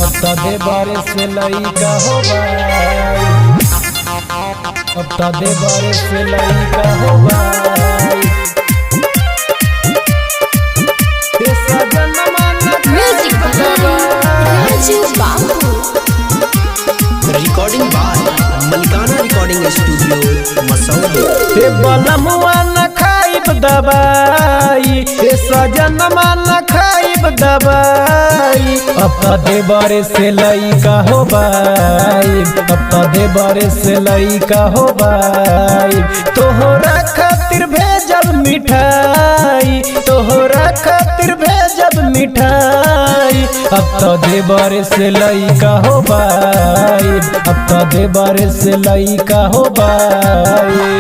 अब त देवर से लइका हो बाई। अब त देवर से लइका हो बाई। ए सजनमा न Music by Raju Babu. Recording by Malkana recording studio Masauli. हे बलमुआ न खाइब दवाई, हे सजनमा न खाइब दवाई। अब त देवर से लइका हो बाई, अब त देवर से लइका हो बाई। तोहरा खातिर भेजब मिठाई, तोहरा खातिर भेजब मिठाई। अब त देवर से लइका हो बाई, अब त देवर से लइका हो बाई।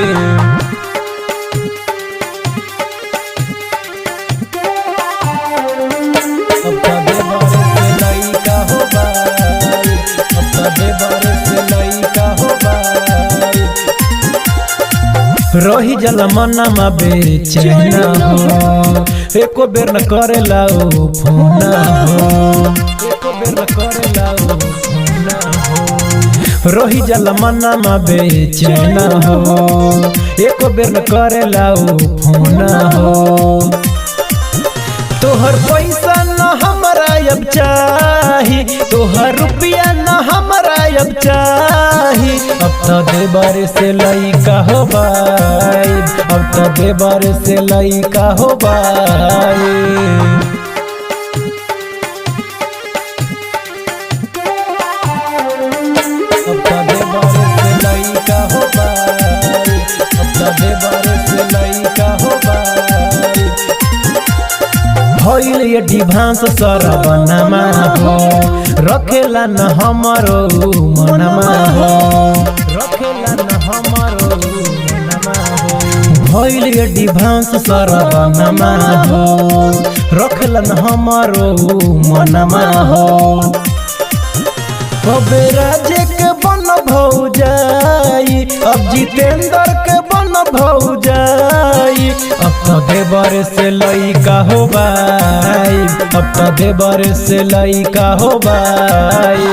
अब त देवर से लइका हो बाई, अब त देवर से लइका हो बाई। रही जल मनमा बेचैन हो, एको बेर न करेला ओ फोन हो, एको बेर न करेला ओ फोन हो। रही जल मनमा बेचैन हो, एको बेर न करेला ओ फोन हो। तोहर पैसा न हमरा अब चाही, तोहर रुपया न हमरा अब चाही। अब त देवर से लइका हो बाई, अब त देवर से लइका हो बाई। अब त देवर से लइका हो बाई, अब त देवर से लइका हो बाई। भइल ये डिभांस सरबनमा हो, रखेला न हमरो मनमा हो, रखेला न हमरो मनमा हो। भइल ये डिभांस सरबनमा हो, रखेला न हमरो मनमा हो। अब राजे के बन भौ जाई, अब जितेंद्र के बन भौ जाई। अब त देवर से लइका हो बाई, अब त देवर से लइका हो बाई।